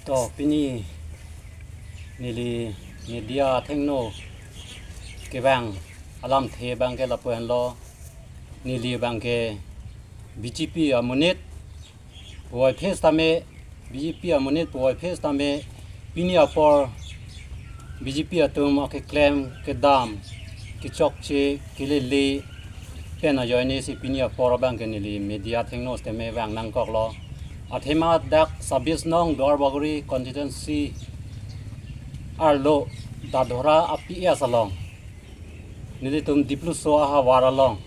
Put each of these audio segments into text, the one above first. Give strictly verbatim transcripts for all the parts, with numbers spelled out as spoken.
To pini neli media athengno kevang alamthe abangke lapu-anlo, neli abangke B J P amonit puvoiphit tame, B J P amonit puvoiphit tame pini apor B J P atum akeklem kedam kechokche kelele pen ajoine si pini apor abangke neli media athengno tame vang nangkoklo. Athema dak sabis nong Duarbagori constituency arlo Dadhora a P S along, nelitum Dipluso ahavar along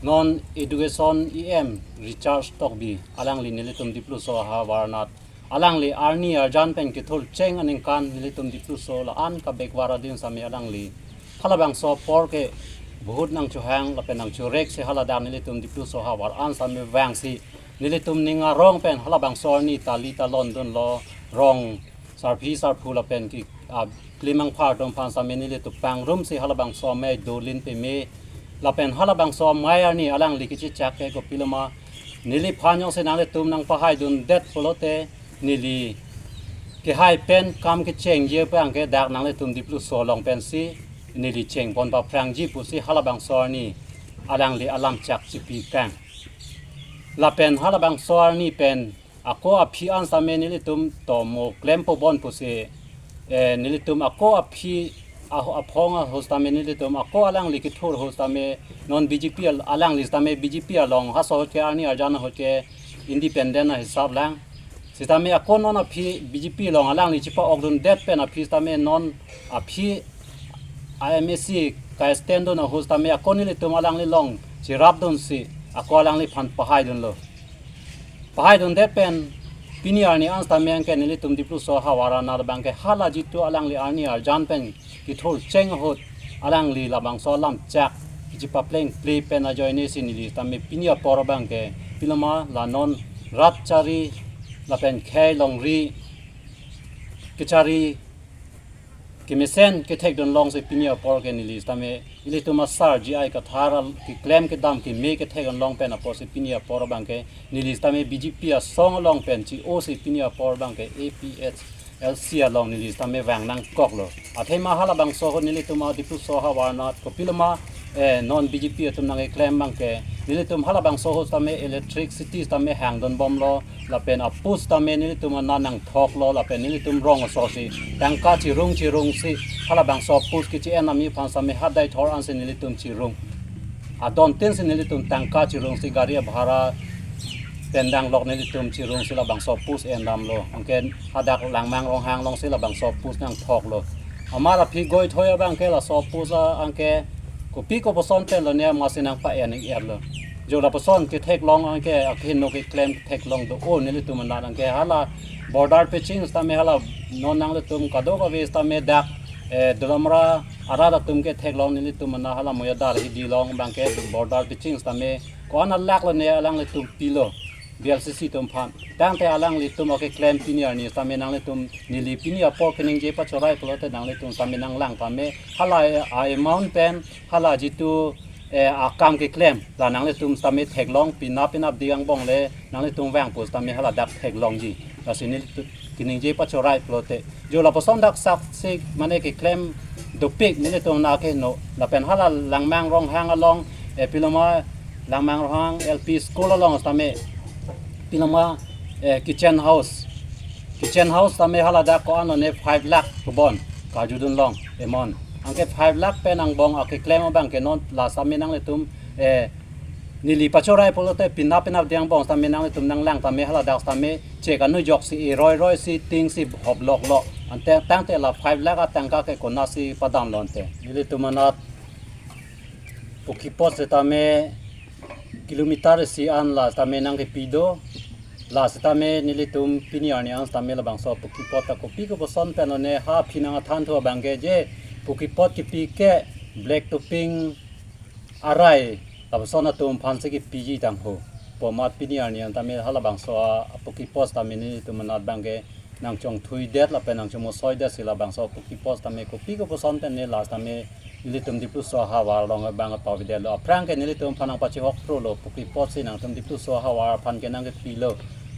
non education E M Richard Tokbi alangli nelitum Dipluso ahavar anat alangli arni arjan pen kethur cheng aningkan nelitum Dipluso la-an kabekvar adin tame alangli halabangso apor ke vote nangchohang lapen nangchorek si haladak nelitum Dipluso ahavar an tame vangsi nelitum ning arong pen halabangso arni tali talon dunlo, rong sarpi sarpo lapen ke, ah, klimang phar atum aphan tame nelitum pangrumsi halabangso amei dolin peme lapen halabangso amei arni alangli kechechak ke kopiloma neliphan jongsi nanglitum nangpahaidundet pulote neli kehai pen kam kechengji abangke dak nanglitum Dipluso along pensi neli chengpon paphrangji pusi halabangso arni alangli alamchak chipikang. Lapen halabangso arni pen ako aphi an tame nelitum tomo klempo bon pusi, eh, nelitum ako aphi ah- aphong ahut tame nelitum ako alangli kethur ahut tame non B J P al- alangli tame B J P along haso ahut ke arni arjan ahut ke independent ahisap lang. Sitame ako non aphi B J P along alangli chipa-okdundet pen aphi tame non aphi I M A C ka-stand dun ahut tame ako nelitum alangli along chirapdunsi ako alangliphan pahaidunlo. Pahaidundet pen pini arni an tame anke nelitum Dipluso ahavar anat abangke hala jitu alangli arni arjan pen kethur cheng ahut alangli labangso alamchak kechipaplengple pen ajoine si neli tame pini apor abangke piloma la non rat chari lapen khei longri kechari kemesen kethekdun longsi pini apor ke neli tame ilitum asar G I Kathar al- keklem kedam keme kethekdun long pen apotsi pini apor abangke neli tame B J P asong along pen chi-osi pini apor abangke A P H L C along neli tame vang nangkoklo. Athema halabangso ahut nelitum a Dipluso ahavar anat kopiloma, eh, non B J P atum nangkeklem abangke nelitum halabangso ahut tame electricity tame hangdunbomlo lapen a-post tame nelitum anat nangthoklo lapen nelitum rong aso si tangka chirung chirungsi halabangso post kechi-en ami aphan tame hadai thor ansi nelitum chirung. Adon tin si nelitum tangka chirungsi gari abhara pen danglok nelitum chirungsi labangso post endamlo. Anke hadak Langmang Ronghang alongsi labangso post nangthoklo. Amar aphi goithoi abangke laso post a- anke kopi koposon pen lone amatsi nangpa-en ik-etlo. Jo lapuson ketheklong anke akehingno keklem theklong do-o nelitum anat anke hala border pitching tame hala non nanglitum kadokave tame dak, eh, Dolamara arat atum ketheklong nelitum anat hala Moyadar hidi along abangke border pitching tame ko-an alak lone alanglitum pilo B L C C atum aphan. Tangte alanglitum akeklem pini arni tame nanglitum neli pini apor keningje pachorai pulote nanglitum tame nanglang tame hala, eh, a-amount pen hala jitu, eh, akam keklem la nanglitum tame theklong, pinap pinap di angbong le nanglitum vangpo tame haladak theklongji. Lasi neli tu- keningje pachorai pulote jo lapuson dak saksi mane keklem dopik nelitum na kehingno lapen hala Langmang Ronghang along, eh, piloma Langmang Ronghang L P school along tame piloma, eh, kitchen house. Kitchen house tame haladak ko-an lone five lakh kebon karjudun long amount. Anke five lakh pen angbong akeklem abangke non la tame nanglitum, eh, neli pachorai pulote pinap pinap di angbong tame nanglitum nanglang tame haladak tame chek anu joksi iroi roi si ting si hop loklo. Ante tangte la five lakh atangka ke konatsi padamlo ante. Nelitum anat Pokipot setame kilometer isi an la tame nangkepi do. La setame nelitum pini arni an tame labangso Pokipot ta kopi koposon pen lone ha aphi nang athan thu abangke je Pokipot kepi ke black topping arai lapuson atum aphansi kepiji tangho. Pu amat pini arni an tame halabangso a- a Pokipot tame nelitum anat abangke nangchongthuidet lapen nangchongmosoidet si labangso Pokipot tame kopi koposon pen ne la tame nelitum Dipluso ahavar along abang pavidetlo. Aphrang ke nelitum aphan nangpachihok prolo Pokipot si nangtum Dipluso ahavar aphan ke nangkepilo.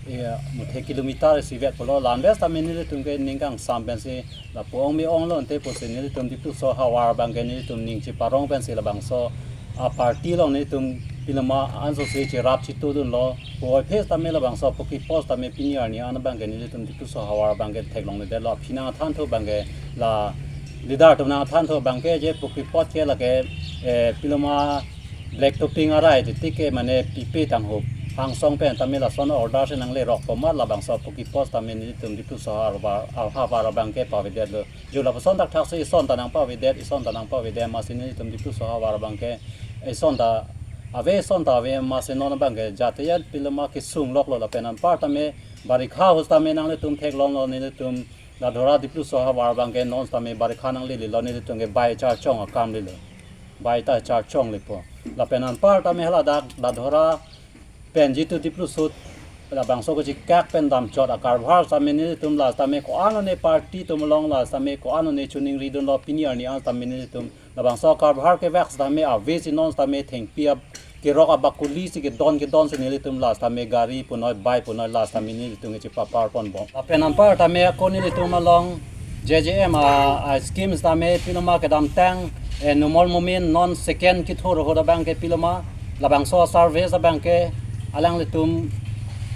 Ya, muthe kilometer isivet pulo, la-an ves tame nelitum ke ning kangsam pensi lapu ong me-onglo ante pusi nelitum Dipluso ahavar abangke nelitum ning cheparong pensi labangso a-party along nelitum piloma anso si cherap chetudunlo. Puvoiphit tame labangso Kuki post tame pini arni an abangke nelitum Dipluso ahavar abangke theklongledetlo. Aphi nangthan thu abangke la leader atum nangthan thu abangke je Kuki post ke lake, eh, piloma black topping arai titik ke mane pipe tangho hangsong pen tame lason order si nanglerok poma labangso Kuki post tame nelitum Dipluso ahavar, ahavar abangke pavedetlo. Jo lapuson thakthak si ison ta nangpavedet, ison ta nangpavedet, amatsi nelitum Dipluso ahavar abangke ison ta ave, ison ta ave, amatsi non abangke jat-ian piloma kesung loklo. Lapen anpar tame barikha ahut tame nanglitum theklonglo, nelitum Dadhora Dipluso ahavar abangke non tame barikha nanglelelo, nelitum ke bai charchong akam lelo. Bai ta charchonglepo. Lapen anpar tame haladak Dadhora pen jitu Dipluso labangso kachekak pen damchot akarbahar tame nelitum la tame ko-an one party atum along la tame ko-an one choningridunlo, pini arni an tame nelitum labangso akarbahar kevak tame ave si non tame thengpi ap kerok abakuli si kedon kedon si nelitum la tame gari punoi bai punoi la tame nelitum kechepapar ponbom. Lapen anpar tame ako nelitum along J J M a, a schemes tame piloma kedamtang, eh, Numal Momin non second kethur ahut abangke piloma labangso service abangke alanglitum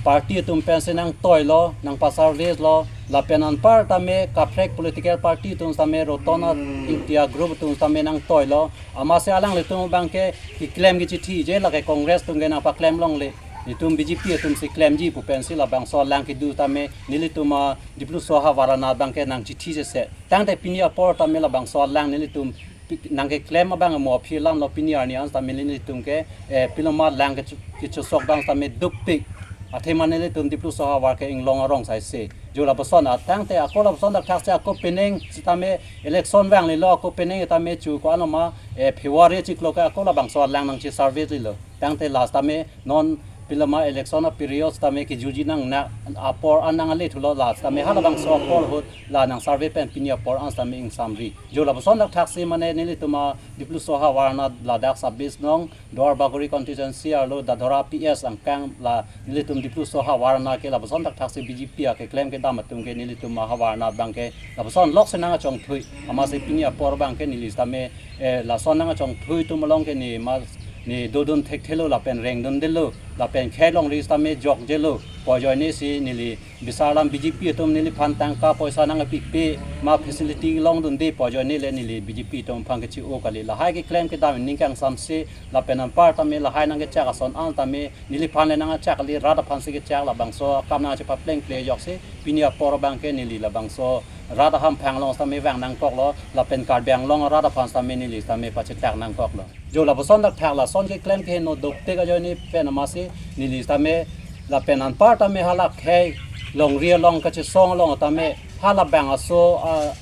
party atum pensi nangtoilo, nangpaservice lo. Lapen anpar tame kaprek political party atum tame Ratan India group atum tame nangtoilo. Amatsi alanglitum abangke keklem kechithije, lake Congress atum ke nangpaklem longle, nelitum B J P atum si klemji pu pensi labangso alang kedo tame nelitum a Dipluso ahavar anat abangke nangchithi sese. Tangte pini apor tame labangso alang nelitum pi-, nangkeklem abang mo aphi alamlo, pini arni an tame nelitum ke, eh, piloma lang kecho-, kechosok abang tame dukpik. Athema nelitum Dipluso ahavar ke inglong arong saise. Jo lapuson a tangte ako lapuson thakthak si ako penang sitame election vanglelo, ako penang tame chu ko-an ma, eh, February chiklo ke ako labangso alang nangcheservice lelo. Tangte la tame non piloma election a period tame kejutji nang na apor an nangle thulo, la tame halabangso apor ahut la nangservice pen pini apor an tame ingsamri. Jo lapuson thakthak si mane nelitum a Dipluso ahavar anat ladak sabis nong Duar Bagori constituency arlo Dadhora P S angkang la nelitum Dipluso ahavar anat ke lapuson thakthak si B J P akeklem kedam atum ke nelitum ahavar anat abangke lapuson lok si nangkachongthui. Amatsi pini apor abangke neli tame, eh, lason nangkachongthui atum along ke ne ma ne dodun thekthelo lapen rengdundelo lapen khelongri tame jokjelo pu ajoine si neli bisar alam B J P atum neliphan tangka poisa nangpipe ma facility longdunde pu ajoine le neli B J P atum aphan kechi-o kali. Lahai keklem kedam ning kangsamse lapen anpar tame lahai nangkechak ason an tame neliphan le nangkechak kali, rat aphan si kechak, labangso akam nangchepaplengple ajoksi pini apor abangke neli labangso rat ahamphang along tame vang nangkoklo lapen Karbi Anglong rat aphan tame neli tame pachetak nangkoklo. Jo lapuson thakthak lason keklem keheno dukpik ajoine pen amatsi neli tame lapen anpar tame hala khei longri along kachesong along tame halabang aso, ah,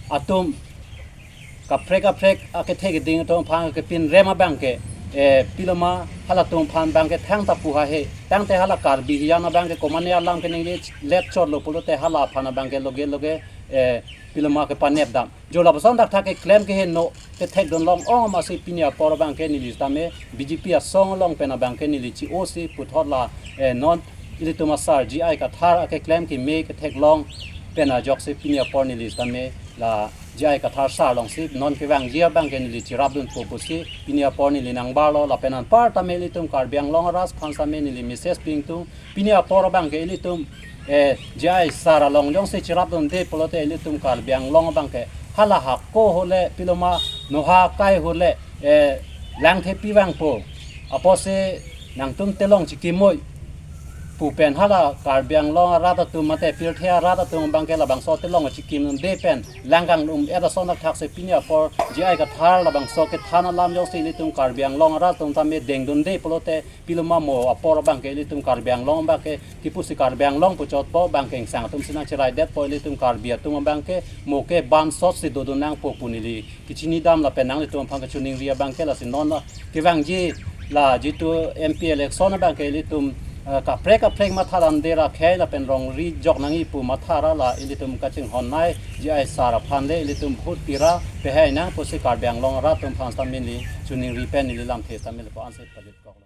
atum kaprek kaprek akethe keding atum aphan kepinrem abangke, eh, piloma halatum aphan abangke thangta pu hahe. Tangte hala Karbi hiyan abangke komane alam keningje let chotlo pulote hala aphan abangke loge loge, eh, piloma kepanep dam. Jo lapuson thakthak keklem keheno kethekdun long-ong amatsi pini apor abangke neli tame B J P asong along pen abangke neli chi-o si puthot la, eh, non ilitum asar G I Kathar akeklem keme ketheklong pen ajoksi pini apor neli tame la G I Kathar sar alongsi non kevangji abangke neli cherapdunpo pusi pini apor neli nangbarlo. Lapen anpar tame ilitum Karbi Anglong arat aphan tame neli message pingtung, pini apor abangke ilitum, eh, G I sar along jongsi cherapdunde pulote ilitum Karbi Anglong abangke hala hako ahut le piloma noha akai ahut le, eh, langthepi vangpo. Apotsi nangtum telong chikimoi pu pen hala Karbi Anglong arat atum mate pirthe arat atum abangke labangso telong chikimde pen lang kangdum-et ason thakthak si pini apor G I Kathar labangso kethan alam jongsi ilitum Karbi Anglong arat atum tame dengdunde pulote piloma mo apor abangke ilitum Karbi Anglong abangke kipusi Karbi Anglong puchotpo, bangke ingsang atum si nangcheraidetpo, ilitum Karbi atum abangke mo ke bansot si dodun nangpo pu neli kechinidam lapen nanglitum aphan kachoningri abangke lasi non kevangji la jitu M P election abangke ilitum, eh, kaprek kaprek matha damde ra khei lapen rongri jok nangji pu matha ra la ilitum kachinghon nai G I sar aphan le ilitum vote pira pehai nang pusi Karbi Anglong arat atum aphan tame neli choningri pen neli lamthe tame le ko anse palit koklo.